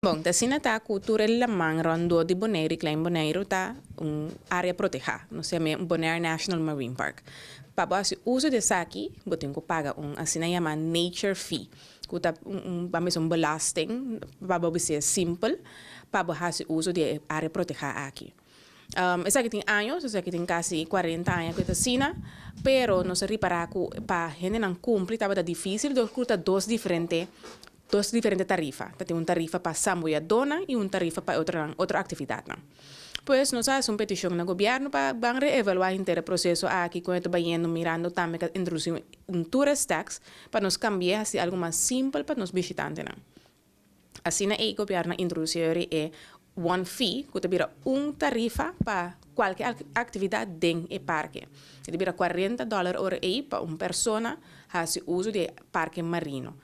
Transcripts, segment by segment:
Bon, ta asina ta ku tur e laman rondó di Boneiru i Klein Boneiru ta un área protehá. Nos yam'é Bonaire National Marine Park. Pa bo hasi uso di esaki, bo tin ku paga un asina yamá nature fee, ku ta un, ban bisa un belasting, pa bo bis'é simpel, pa bo hasi uso di e área protehá aki. Esaki tin años, esaki tin kasi 40 aña ku e ta asina, pero nos a ripará ku pa hendenan kumpli tabata difísil dor ku ta dos diferente tarifa. Ta tin un tarifa pa sambuyadónan i un tarifa pa otro aktividatnan. Pues nos a hasi un petishon na gobièrnu pa ban reevaluá henter e proseso aki ku e ta bayendo, mirando tambe ku a introdusí un tourist tax pa nos kambia hasi algu mas simpel pa nos bishitantenan. Asina ei gobièrnu a introdusí e one fee, ku ta bira un tarifa pa kualke aktividat den e parke. E ta bira $40 ora ei pa un persona hasi uso di e parke marino.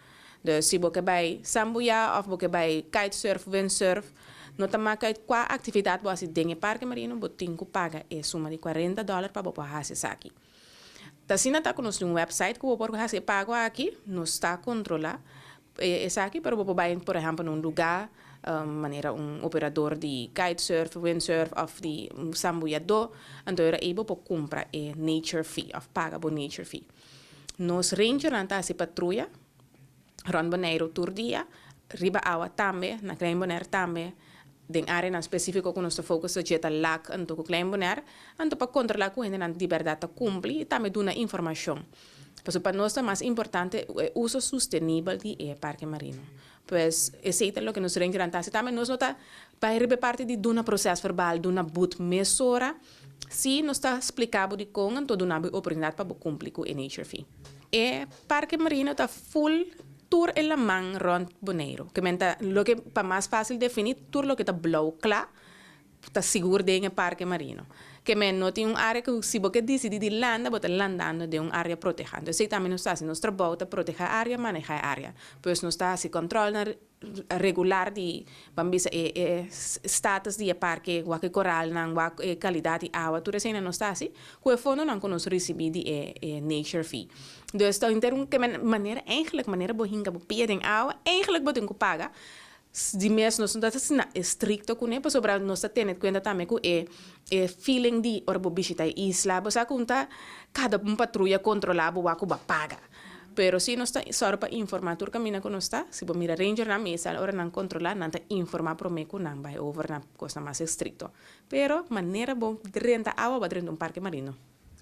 Dus si bo ke bai sambuyá òf bo ke bai kitesurf, windsurf, no ta maka kua aktividat bo hasi den e parke marino, bo tin ku paga e suma di $40 pa bo por hasi esaki. Ta asina ta ku nos tin un website ku bo por hasi e pago aki, nos ta kontrolá esaki, pero bo por bai, por ehèmpel, na un lugá manera un operador di kitesurf, windsurf òf di un sambuyadó, anto ora ei bo por kumpra e nature fee òf paga bo nature fee. Nos rangernan ta hasi patruya rònt Boneiru tur dia, riba awa tambe, na Klein Bonaire tambe, den áreanan spesífiko ku nos ta focus dje ta Lac anto ku Klein Bonaire, anto pa kontrolá ku hendenan di bèrdat ta kumpli i tambe duna informashon. Pasobra pa nos ta mas importante e uso sustenibel di e parke marino. Pues esei ta loke nos rangernan ta hasi. Tambe nos no ta bai riba e parti di duna proses verbal, duna but mesora. Si nos ta spliká bo dikon, anto duna bo e oportunidat pa bo kumpli ku e nature fee. E parke marino ta full tur e laman rònt Boneiru. Ke men ta loke pa mas fásil definí, tur loke ta blou kla ta sigur den e parke marino. Ke men no tin un área ku si bo ke disidí di landa, bo ta landando den un área protehá. Entonces esei tambe nos ta hasi. Nos trabou ta protehá e área, manehá e área. Pues nos ta hasi kòntròlnan regular di, ban bisa, e status di e parke, wak e koralnan, wak e kalidat di awa, tur eseinan nos ta hasi ku e fondonan ku nos risibí di e nature fee. Dus ta henter un ke men manera eigenlijk manera bo hinka bo pia den awa, eigenlijk bo tin ku paga. Di mes nos no ta asina estrikto kuné pasobra nos ta tene kuenta tambe ku e feeling di ora bo bishita e isla, bo sa ku un ta kada un patruya kontrolá bo wak ku bo a paga. Pero si nos ta sòru pa informá tur kaminda ku nos ta, si bo mira rangernan mesa ora nan kontrolá nan ta informá promé ku nan bai over na kosnan mas estrikto. Pero manera bo drenta awa bo a drenta un parke marino.